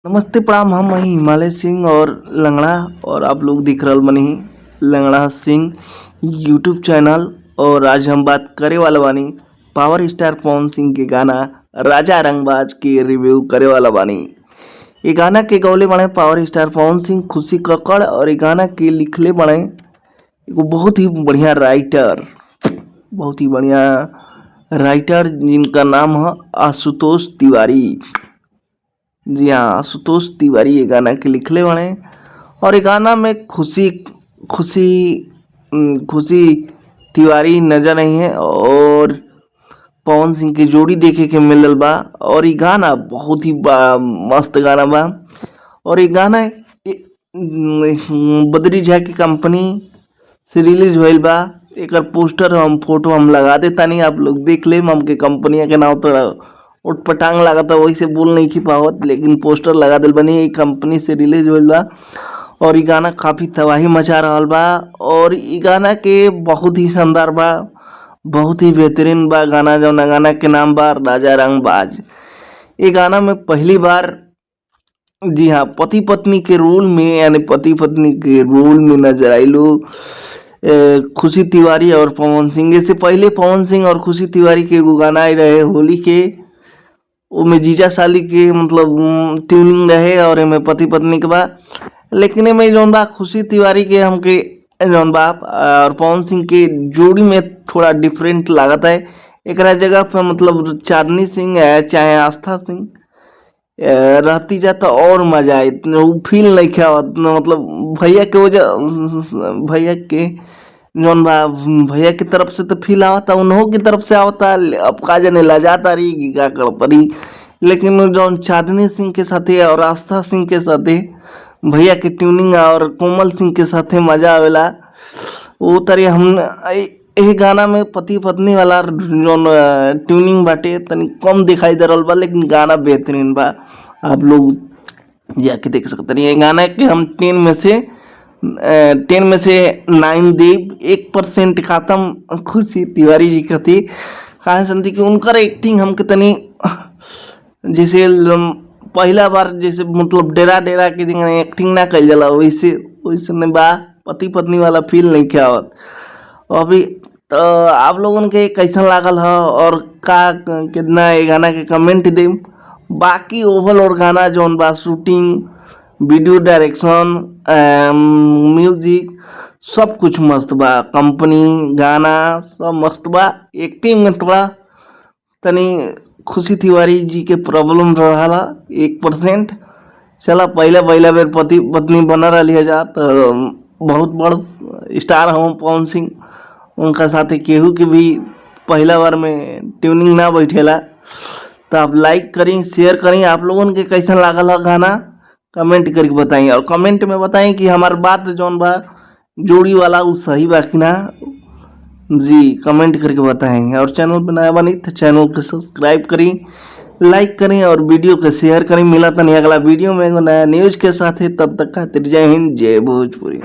नमस्ते प्रणाम। हम हई हिमालय सिंह और लंगड़ा और आप लोग देख रहल बानी लंगड़ा सिंह यूट्यूब चैनल। और आज हम बात करे वाला बानी पावर स्टार पवन सिंह के गाना राजा रंगबाज के रिव्यू करे वाला बानी। ये गाना के गौले बाड़े पावर स्टार पवन सिंह, खुशी कक्कड़ और ये गाना के लिखले बाड़े एगो बहुत ही बढ़िया राइटर, बहुत ही बढ़िया राइटर जिनका नाम है आशुतोष तिवारी। जी हाँ, आशुतोष तिवारी ये गाना के लिखले बाड़े और ये गाना में खुशी खुशी खुशी तिवारी नजर आई है और पवन सिंह की जोड़ी देखे के मिलल बा। और ये गाना बहुत ही मस्त गाना बा और ये गाना बद्री झा की कंपनी से रिलीज भइल बा। एकर पोस्टर हम फोटो हम लगा देतानी, आप लोग देख लेम। हमके कंपनिया के नाम थोड़ा उटपटांग लागता, वही से बोल नहीं पावत, लेकिन पोस्टर लगा दिल बनी। ये कंपनी से रिलीज भइल बा और ये गाना काफ़ी तबाही मचा रहल बा और ये गाना के बहुत ही शानदार बा, बहुत ही बेहतरीन बा गाना। जौन गाना के नाम बा राजा रंगबाज। ये गाना में पहली बार, जी हाँ, पति पत्नी के रोल में, यानी पति पत्नी के रोल में नजर आइलो खुशी तिवारी और पवन सिंह। इससे पहले पवन सिंह और खुशी तिवारी के एगो गाना आए रहे होली के, ओमे जीजा साली के मतलब ट्यूनिंग रहे और एमे पति पत्नी के बा। लेकिन एमे जौन बा खुशी तिवारी के हमके जौन बा और पवन सिंह के जोड़ी में थोड़ा डिफरेंट लागत है। एकरा जगह पे मतलब चांदनी सिंह है चाहे आस्था सिंह रहती जाता और मजा आई। उ फील नहीं आवत, मतलब भैया के वजह भैया के जौन बा भैया की तरफ से तो फील आवता, उन्हों की तरफ से आवता। अब का जाने लजाता रही कि का करत रही, लेकिन जौन चांदनी सिंह के साथे और आस्था सिंह के साथे भैया के ट्यूनिंग और कोमल सिंह के साथे मजा आवेला। वो तरी हम एही गाना में पति पत्नी वाला जौन ट्यूनिंग बाटे तनी कम दिखाई दे रहल बा, लेकिन गाना बेहतरीन बा। आप लोग जाके देख सकते हैं। ये गाना के हम 10 में से 9 देब। 1% खत्म खुशी तिवारी जी खातिर, काहे सन कि उनकर एक्टिंग हमके तनी जैसे पहला बार जैसे मतलब डेरा डेरा के एक्टिंग ना कइल जाला, वैसे वैसे बा, पति पत्नी वाला फील नहीं आवत अभी। तो आप लोगन के कैसन लागल ह और का कितना ये गाना के कमेंट देम। बाकी ओवरऑल गाना जौन बा शूटिंग, वीडियो डायरेक्शन, म्यूजिक सब कुछ मस्त बा। कंपनी, गाना सब मस्त बा। एक्टिंग में थोड़ा तनी खुशी तिवारी जी के प्रॉब्लम रहा 1%। चला, पहला पहला बेर पति पत्नी बन रही है जा तो बहुत बड़ स्टार हों पवन सिंह, उनका साथे केहू के भी पहला बार में ट्यूनिंग ना बैठेला। तो आप लाइक करी, शेयर करी। आप लोगन के कैसन लागल है गाना, कमेंट करके बताई और कमेंट में बताई कि हमार बात जौन बा जोड़ी वाला उ सही बा कि ना। जी, कमेंट करके बताएं और चैनल पर नया बनी तो चैनल को सब्सक्राइब करी, लाइक करें और वीडियो को शेयर करें। मिला तनी अगला वीडियो में एगो नया न्यूज़ के साथ है, तब तक खातिर जय हिंद, जय भोजपुरी।